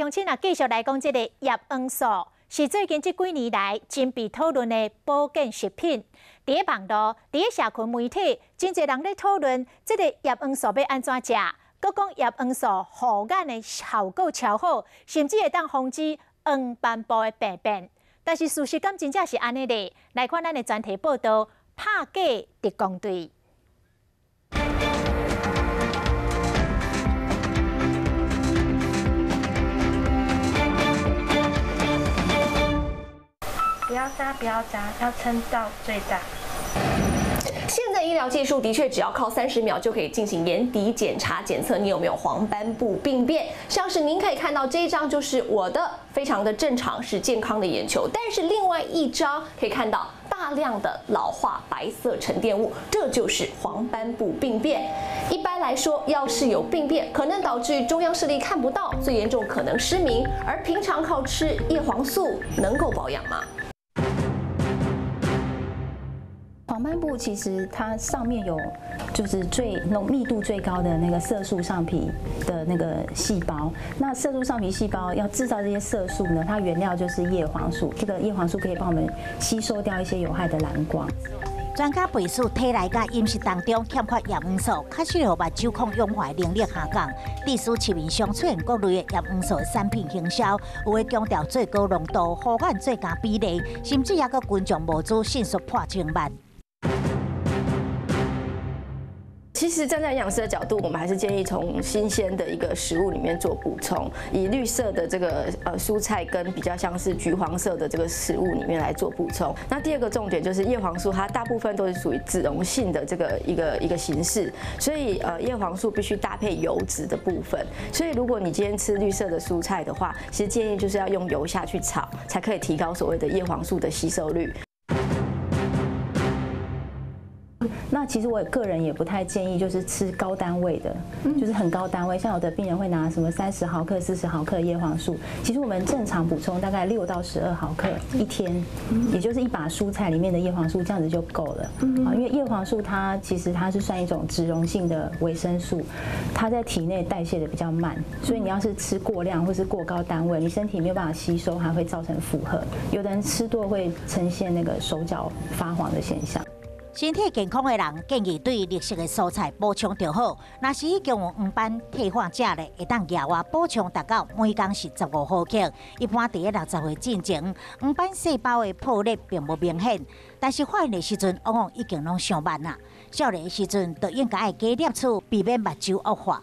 鄉親啊，繼續來講這個葉黃素，是最近這幾年來真被討論的保健食品。佇咧網路，佇咧社群媒體，真濟人咧討論這個葉黃素欲按怎食，閣講葉黃素護眼的效果超好，甚至會當防止黃斑部的病變。但是事實敢真正是按呢咧？來看咱的專題報導，拍假特工隊。不要眨，不要眨，要撐到最大。現在醫療技術的確只要靠30秒就可以進行眼底檢查，檢測你有沒有黃斑部病變。像是您可以看到這一張就是我的，非常的正常，是健康的眼球。但是另外一張可以看到大量的老化白色沉澱物，這就是黃斑部病變。一般來說，要是有病變，可能導致中央視力看不到，最嚴重可能失明。而平常靠吃葉黃素能夠保養嗎？黃斑部其實它上面有，就是最濃密度最高的那個色素上皮的那個細胞。那色素上皮細胞要製造這些色素呢，它原料就是葉黃素。這個葉黃素可以幫我們吸收掉一些有害的藍光。專家背書體內佮飲食當中欠缺葉黃素，確實予目睭抗氧化能力下降。致使市面上出現各類的葉黃素產品行銷，有的強調最高濃度、護眼最佳比例，甚至猶閣群眾募資迅速破千萬。其實站在營養師的角度，我們還是建議從新鮮的一個食物裡面做補充，以綠色的這個蔬菜跟比較像是橘黃色的這個食物裡面來做補充。那第二個重點就是葉黃素，它大部分都是屬於脂溶性的這個一個形式，所以葉黃素必須搭配油脂的部分。所以如果你今天吃綠色的蔬菜的話，其實建議就是要用油下去炒，才可以提高所謂的葉黃素的吸收率。那其實我個人也不太建議，就是吃高單位的，就是很高單位，像有的病人會拿什麼30毫克、40毫克葉黃素，其實我們正常補充大概6到12毫克一天，也就是一把蔬菜裡面的葉黃素，這樣子就夠了。啊，因為葉黃素它其實它是算一種脂溶性的維生素，它在體內代謝的比較慢，所以你要是吃過量或是過高單位，你身體沒有辦法吸收，還會造成負荷。有的人吃多會呈現那個手腳發黃的現象。身體健康的人建議對綠色的蔬菜補充就好。若是已經有黃斑退化者咧，會當額外補充達到每工是15毫克。一般佇咧60歲進前，黃斑細胞的破裂並無明顯，但是發現的時陣往往已經攏傷慢啦。少年的時陣就應該愛加攝取，避免目睭惡化。